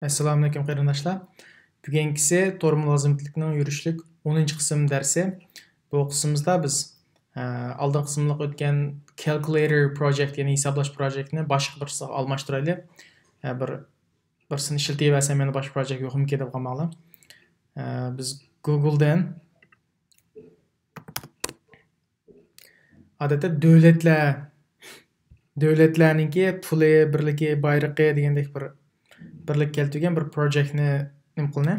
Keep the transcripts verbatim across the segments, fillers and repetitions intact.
ئەسسالامۇئەلەيكۇم قېرىنداشلار. بۈگۈنكىسى تور مۇلازىمەتلىكنىڭ يۈرۈشلۈك ئونىنچى قىسىم دەرسى. بۇ قىسمىمىزدا بىز، ئە، ئالدىنقى قىسىملىق ئۆتكەن كالكۇلياتور پروجېكت، يەنى ھېسابلاش پروجېكتىنى باشقا بىرسىگە ئالماشتۇرايلى. ئە، بىر، بىرسىنى ئىشلىتىۋەرسەم يەنە باشقا پروجېكت يوقمىكىن دەپ قالماڭلار. ئە، بىز گۇگلدىن ئادەتتە دۆلەتلەر، دۆلەتلەرنىڭكى پۇلى، بىرلىكى، بايرىقى دېگەندەك بىر بىرلىك كەلتۈرگەن بىر پروجېكتنى نېمە قىلىنى؟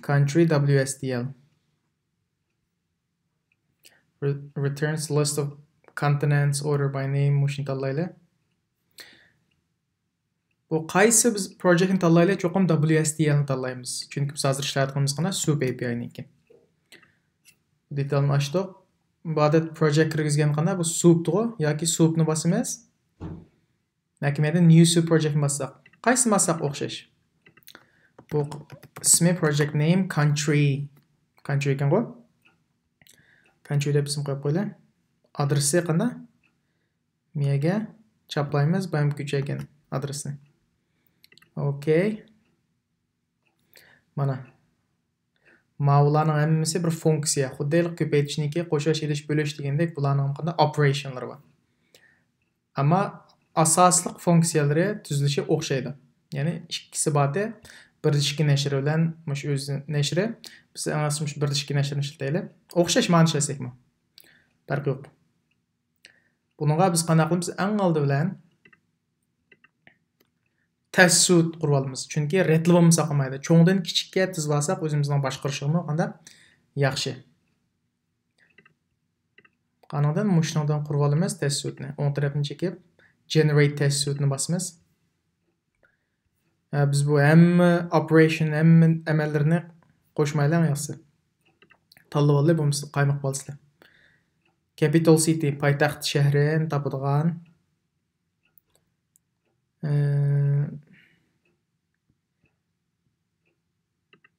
Country W S D L. Re-، returns list of continents order by name، مۇشۇنى تاللايلى. بۇ قايسى بىز پروجېكتنى تاللايلى؟ چوقۇم W S D L نى تاللايمىز. چۈنكى بىز ھازىر ئىشلەۋاتقىنىمىز قانا سوپ A P I نىڭكى. دېتالنى ئاچتۇق. بۇ ئادەت پروجېكت كىرگۈزگەن قانا بۇ سوپتىغۇ ياكى سوپنى باسىمىز. ياكى مەيدە new soup پروجېكتنى باسساق. قايسىنى باسساق ئوخشاش. بۇ ئىسمى project name country. Country ئىكەنغۇ. Country دەپ ئىسىم قويۇپ قويىلى. ئادرېسى قانداق؟ مىيەگە چاپلايمىز، بايام كۆچۈرگەن ئادرېسنى. ئوكەي. مانا. ماۋۇلارنىڭ ھەممىسى بىر فۇنكسىيە. خۇددى ھېلىقى كۆپەيتىشنىڭكى، قوشۇش، ئېلىش، بۆلۈش دېگەندەك بۇلارنىڭ قانداق ئوپېراتسىيەلىرى بار. ئەمما ئاساسلىق فۇنكسىيەلىرى تۈزۈلۈشى ئوخشايدۇ. يەنى ئىككىسى بارتى، بىر دە ئىككى نەشرى بىلەن مۇشۇ ئۆز نەشرى. بىز ئەڭ ئاساسىي مۇشۇ بىر دە ئىككى نەشرىنى ئىشلىتەيلى. ئوخشاش مانا ئىشلەتسەكمۇ. پەرقى يوق. بۇنىڭغا بىز قانداق قىلىمىز؟ ئەڭ ئالدى بىلەن تەستۇت قۇرۇۋالىمىز. چۈنكى رەتلىۋالمىساق بولمايدۇ. چوڭدىن كىچىككە تىزىۋالساق ئۆزىمىزنىڭ باشقۇرۇشىغىمۇ قانداق ياخشى. قانىڭدىن مۇشۇنىڭدىن قۇرۇۋالىمىز تەستۇتنى. ئوڭ تەرەپنى چېكىپ، generate تەستۇتنى باسىمىز. ئە، بىز بۇ ھەممە ئوپېراتسىيە، ھەممە ئەمەللىرىنى قوشمايلى ئەڭ ياخشىسى. تاللىۋالدى، بولمىسا قايماق بالىسىلەر. Capital city، پايتەخت شەھىرىنى تاپىدىغان. ئە،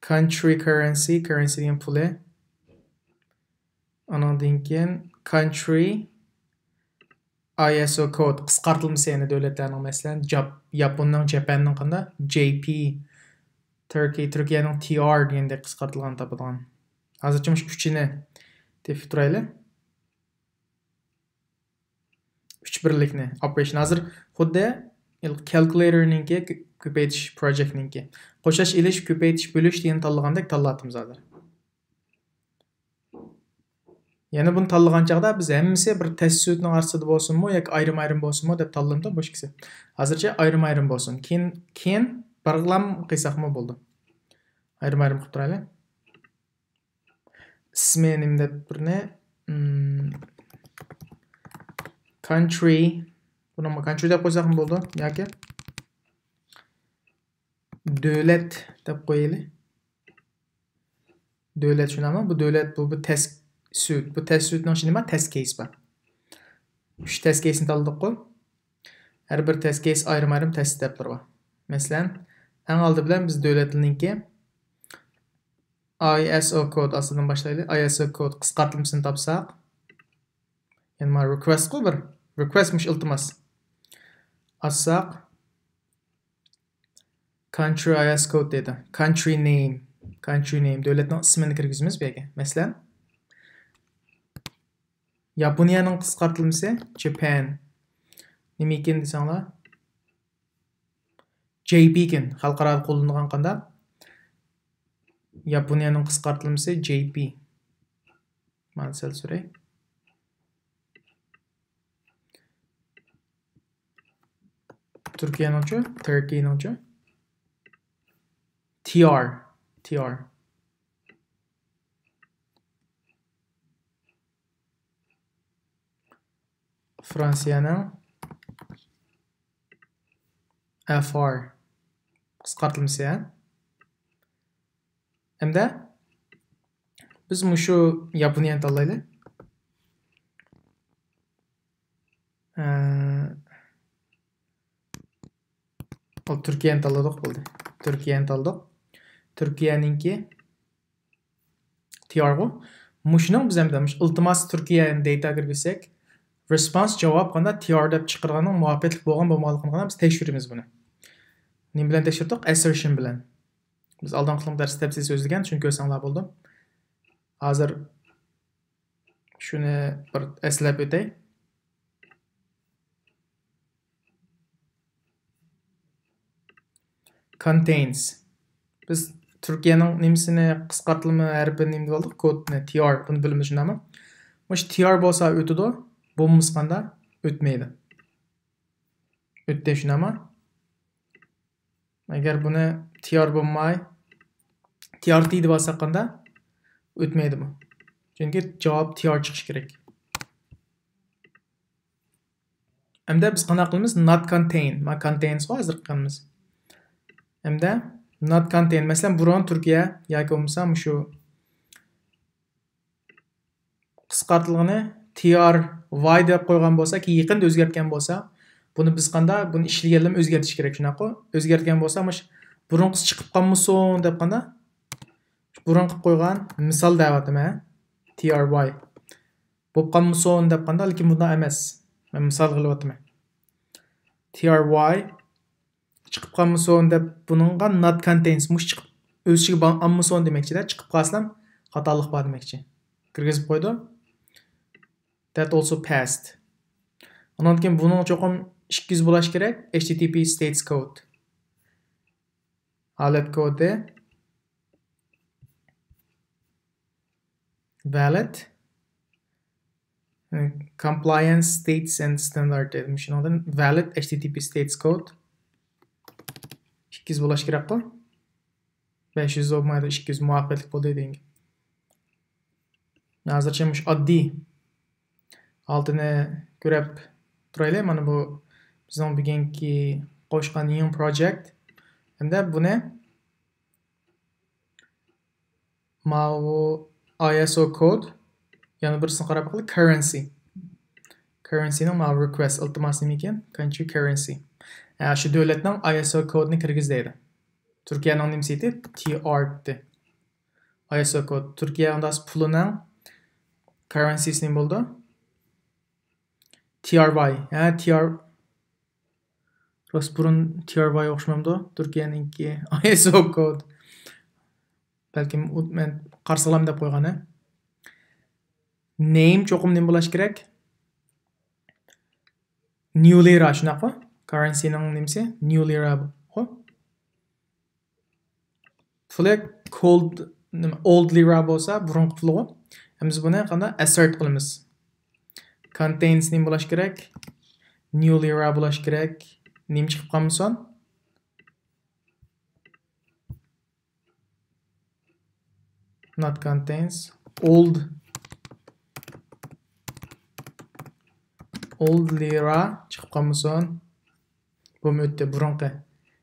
country currency، currency دېگەن پۇلى. ئانىڭدىن كېيىن country I S O code قىسقارتىلمىسى، يەنى دۆلەتلەرنىڭ، مەسىلەن، جاپ-، ياپوننىڭ، جاپاننىڭ قانداق؟ J P، تۈركىي، تۈركىيەنىڭ T R دېگەندەك قىسقارتىلغان تاپىدىغان. ھازىرچە مۇشۇ ئۈچىنى تېپىپ تۇرايلى. ئۈچ بىرلىكنى، ئوپېراتسىيە. ھازىر خۇددى كالكۇلياتورنىڭكى، كۆ-، كۆپەيتىش پروجېكتنىڭكى. قوشۇش، ئېلىش، كۆپەيتىش، بۆلۈش دېگەننى تاللىغاندەك تاللاۋاتىمىز ھازىر. يەنە بۇنى تاللىغان چاغدا بىز ھەممىسى بىر تەستۇتنىڭ ئارىسىدا بولسۇنمۇ ياكى ئايرىم-ئايرىم بولسۇنمۇ دەپ تاللىدۇق بۇ ئىككىسى. ھازىرچە ئايرىم-ئايرىم بولسۇن. كېيىن، كېيىن بىرلام قىلساقمۇ بولىدۇ. ئايرىم-ئايرىم قىلىپ تۇرايلى. ئىسمى نېمە دەپ بىرنى، ئىم، country. بۇنىڭغا country دەپ قويساقمۇ بولىدۇ ياكى دۆلەت دەپ قويايلى. دۆلەت شۇنداقمۇ؟ بۇ دۆلەت، بۇ، بۇ تەستۇت. بۇ تەستۇتنىڭ ئىچىدە نېمە؟ تەست كېيس بار. ئۈچ تەست كېيسنى تاللىدۇققۇ. ھەر بىر تەست كېيس ئايرىم-ئايرىم تەست ئېتابلىرى بار. مەسىلەن، ئەڭ ئالدى بىلەن بىز دۆلەتنىڭكى I S O code ئاستىدىن باشلايلى. I S O code قىسقارتمىسىنى تاپساق. يەنە مانا request قۇ بىر. Request مۇشۇ ئىلتىماس. ئاچساق. Country I S code دەيدۇ. Country name. Country name. دۆلەتنىڭ ئىسمىنى كىرگۈزىمىز بۇ يەرگە. مەسىلەن، ياپونىيەنىڭ قىسقارتىلمىسى Japan. نېمە ئىكەن دېسەڭلار؟ J P ئىكەن. خەلقئارادا قوللىنىدىغان قانداق؟ ياپونىيەنىڭ قىسقارتىلمىسى J P. مانا سەل سۈرەي. تۈركىيەنىڭچۇ؟ تۈركىيەنىڭچۇ؟ T R. T R. فرانسىيەنىڭ F R قىسقارتىلمىسى، ھە؟ ھەمدە بىز مۇشۇ ياپونىيەنى تاللايلى. ئە، تۈركىيەنى تاللىدۇق، بولدى. تۈركىيەنى تاللىدۇق. تۈركىيەنىڭكى T R غۇ. مۇشۇنىڭ بىز ئەمدى مۇشۇ ئىلتىماس تۈركىيە دېتاغا كىرگۈزسەك، response جاۋاب قانداق T R دەپ چىقىرغاننىڭ مۇۋاپىقلىق بولغان بولمىغانلىقىنى قانداق بىز تەكشۈرىمىز بۇنى. نېمە بىلەن تەكشۈردۇق؟ ئەسسېرشن بىلەن. بىز ئالدىنقى قېتىمقى دەرستە تەپسىلىي سۆزلىگەن، شۇنى كۆرسەڭلار بولىدۇ. ھازىر شۇنى بىر ئەسلەپ ئۆتەي. Contains. بىز تۈركىيەنىڭ نېمىسىنى، قىسقارتىلما ھەرپىنى نېمە دېيىۋالدۇق؟ كودنى، تىئار، بۇنى بىلىمىز، شۇنداقمۇ؟ مۇشۇ تىئار بولسا ئۆتىدۇ، بولمىسا قاندا؟ ئۆتمەيدۇ. ئۆتتى، شۇنداقمۇ؟ ئەگەر بۇنى تىئار بولماي، تىئارتى دەپ ئالساق قاندا؟ ئۆتمەيدۇ بۇ. چۈنكى جاۋاب تىئار چىقىشى كېرەك. ئەمدى بىز قانداق قىلىمىز؟ Not contain. ما contains غۇ ھازىر قىلغىنىمىز. ئەمدى not contain. مەسىلەن، بۇرۇن تۈركىيە ياكى بولمىسا مۇشۇ قىسقارتىلغىنى تىئار ۋاي دەپ قويغان بولسا، كېيىن يېقىندا ئۆزگەرتكەن بولسا، بۇنى بىز قاندا؟ بۇنى ئىشلىگەنلەرمۇ ئۆزگەرتىش كېرەك، شۇنداققۇ؟ ئۆزگەرتكەن بولسا، مۇشۇ بۇرۇنقىسى چىقىپ قالمىسۇن دەپ قاندا؟ بۇرۇن قىلىپ قويغان مىسال دەۋاتىمەن، تىئار ۋاي. بولۇپ قالمىسۇن دەپ قاندا؟ لېكىن بۇنداق ئەمەس. مەن مىسال قىلىۋاتىمەن. تىئار ۋاي چىقىپ قالمىسۇن دەپ، بۇنىڭغا not contains، مۇشۇ چىقىپ، ئۆز ئىچىگە با-، ئالمىسۇن دېمەكچىدە، چىقىپ قالسىلا خاتالىق بار دېمەكچى. كىرگۈزۈپ قويدۇم. That also passed. ئۇنىڭدىن كېيىن بۇنىڭ چوقۇم ئىككى يۈز بولاش كېرەك، H T T P states code. ھالەت كودى. Valid. Compliance states and standard دېدى. شۇنىڭدىن valid H T T P states code. ئىككى يۈز بولاش كېرەكقۇ؟ بەش يۈز بولمايدۇ، ئىككى يۈز مۇۋەپپەقىيەتلىك بولدى دېگەن گەپ. ھازىرچە مۇشۇ ئاددىي ھالىتىنى كۆرۈپ تۇرايلى. مانا بۇ بىزنىڭ بۈگۈنكى قوشقان يېڭى project. ھەمدە بۇنى ماۋۇ I S O code، يەنە بىرسىنى قاراپ باقايلى، currency. Currency نىڭ ماۋۇ request، ئىلتىماس نېمىكەن؟ Country currency. ھە، شۇ دۆلەتنىڭ I S O code نى كىرگۈز دەيدۇ. تۈركىيەنىڭ نېمىسى ئىدى؟ تىئار ئىدى. I S O code. تۈركىيە ئۇنداق پۇلىنىڭ currency سى نېمە بولىدۇ؟ تىئار ۋاي. ھە، تىئار. راست، بۇرۇن تىئار ۋاي ئوخشىمامدۇ؟ تۈركىيەنىڭكى I S O code. بەلكىم ئۇ مەن قارسىغلام دەپ قويغان، ھە. Name چوقۇم نېمە بولاش كېرەك؟ نيۇ لىرا، شۇنداققۇ؟ Currency نىڭ نېمىسى؟ نيۇ لىرا خۇ. پۇلى كولد، نېمە، ئولد لىرا بولسا، بۇرۇنقى پۇلىغۇ. ھەم بىز بۇنى قانداق؟ ئەسسەرت قىلىمىز. Contains نېمە بولاش كېرەك؟ نيۇ لىرا بولاش كېرەك. نېمە چىقىپ قالمىسۇن؟ Not contains. Old. Old lira چىقىپ قالمىسۇن. بۇمۇ ئۆتتى، بۇرۇنقى.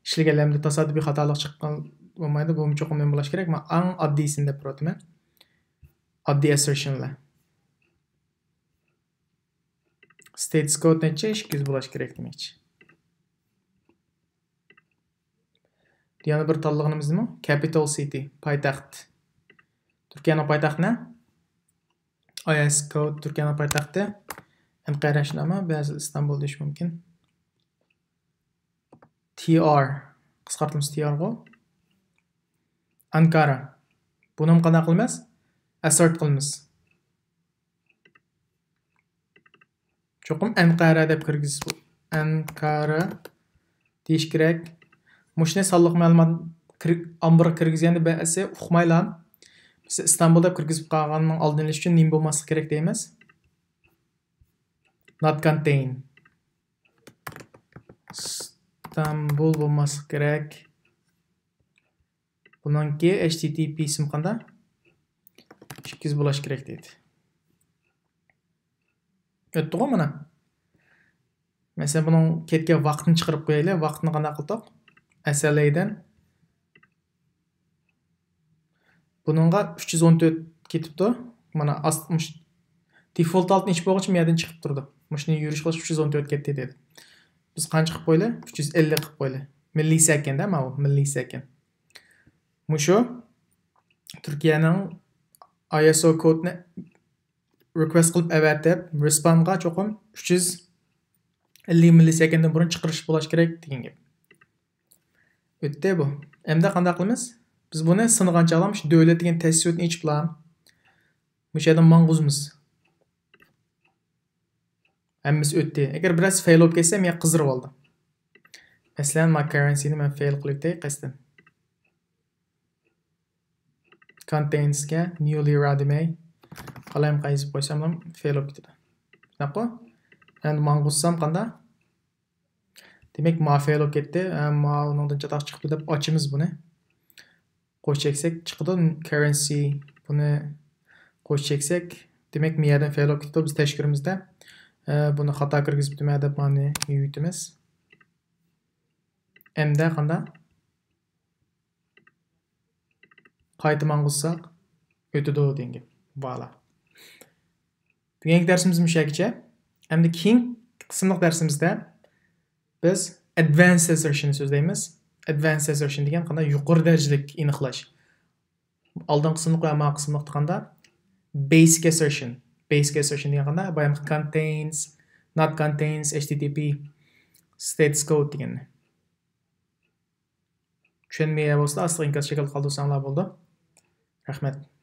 ئىشلىگەنلىرىمدە تاسادىپىي خاتالىق چىققان بولمايدۇ. بۇمۇ چوقۇم نېمە بولۇش كېرەك؟ مەن ئەڭ ئاددىيسىنى دەپ تۇرۇۋاتىمەن. ئاددىي ئەسسېرشنلار. States code نەچچە؟ ئىككى يۈز بولاش كېرەك دېمەكچى. يەنە بىر تاللىغىنىمىز نېمە؟ Capital city، پايتەخت. تۈركىيەنىڭ پايتەختى نە؟ I S code تۈركىيەنىڭ پايتەختى. ئەنقەرە شۇنداقمۇ؟ بەزى ئىستانبۇل دېيىش مۇمكىن. T R، قىسقارتمىسى T R غۇ. ئانكارا. بۇنىمۇ قانداق قىلىمىز؟ Assert قىلىمىز. چوقۇم ئەنقەرە دەپ كىرگۈزسە، ئەنقەرە دېيىش كېرەك. مۇشۇنى سانلىق مەلۇمات كىر-، ئامبىرىغا كىرگۈزگەندە بەزىسى ئۇقمايلا، بىز ئىستانبۇل دەپ كىرگۈزۈپ قالغاننىڭ ئالدىنى ئېلىش ئۈچۈن نېمە بولماسلىق كېرەك دەيمىز؟ Not contain. ئىستانبۇل بولماسلىق كېرەك. بۇنىڭكى H T T P سىمى قاندا؟ ئىككى يۈز بولاش كېرەك دەيدۇ. ئۆتتىغۇ مانا. مەسىلەن، بۇنىڭ كەتكەن ۋاقتىنى چىقىرىپ قويايلى. ۋاقتىنى قانداق قىلدۇق؟ S L A دىن. بۇنىڭغا ئۈچ يۈز ئون تۆت كېتىپتۇ. مانا ئاست-، مۇش-، دېفولت ھالىتىنى ئېچىپ بولغۇچە مۇ يەردىن چىقىپ تۇرىدۇ. مۇشۇنى يۈرۈش قىلىش ئۈچ يۈز ئون تۆت كەتتى دېدى. بىز قانچە قىلىپ قويىلى؟ ئۈچ يۈز ئەللىك قىلىپ قويىلى. مىللىسەكەندە ماۋۇ، مىللىسەكەند. مۇشۇ تۈركىيەنىڭ I S O كودىنى رىكۋېست قىلىپ ئەۋەتىپ، رېسپانغا چوقۇم ئۈچ يۈز ئەللىك مىللىسەكەندتىن بۇرۇن چىقىرىش بولاش كېرەك دېگەن گەپ. ئۆتتى بۇ. ئەمدى قانداق قىلىمىز؟ بىز بۇنى سىنىغان چاغلام شۇ دۆلەت دېگەن تەستۈرتنى ئېچىپلا مۇشۇ يەردىن ماڭغۇزىمىز. ھەممىسى ئۆتتى. ئەگەر بىرەرسى فېيل بولۇپ كەتسە، مەن قىزىرىۋالدىم. مەسىلەن، ما كاررەنسىنى مەن فېيل قىلىپ ئۆتەي قەستەن. كونتېنىسكە نيۇلى را دېمەي، قالايمىقان يېزىپ قويساملا فېيل بولۇپ كېتىدۇ. شۇنداققۇ؟ ئەمدى ماڭغۇزسام قاندا؟ دېمەك، ما فېيل بولۇپ كەتتى. ئە، ما ئۇنىڭدىن چاتاق چىقىپتۇ دەپ ئاچىمىز بۇنى. قوش چەكسەك چىقىدۇ، كاررەنسى. بۇنى قوش چەكسەك، دېمەك، ما يەردىن فېيل بولۇپ كېتىدۇ. بىز تەكشۈرىمىزدە، ئە، بۇنى خاتا كىرگۈزۈپتىمەن دەپ مانى يۇيۇۋېتىمىز. ئەمدى قاندا؟ قايتا ماڭغۇزساق، ئۆتىدۇ دېگەن گەپ. ۋالا. بۈگۈنكى دەرسىمىز مۇشۇ يەرگىچە. ئەمدى كېيىنكى قىسىملىق دەرسىمىزدە بىز ئادۋانسد ئەسەرشننى سۆزلەيمىز. ئادۋانسد ئەسەرشن دېگەن قانداق يۇقىرى دەرىجىلىك ئېنىقلاش. ئالدىنقى قىسىملىق ۋە ما قىسىملىقتا قانداق بەيسىك ئەسەرشن. بەيسىك ئەسەرشن دېگەن قانداق بايامقى كونتېينس، نات كونتېينس، ئەيچ تى تى پى، ستېتۇس كود دېگەننى. چۈشەنمىگەن بولسا ئاستىغا ئىنكاس شەكلىدە قالدۇرساڭلار بولىدۇ. رەھمەت.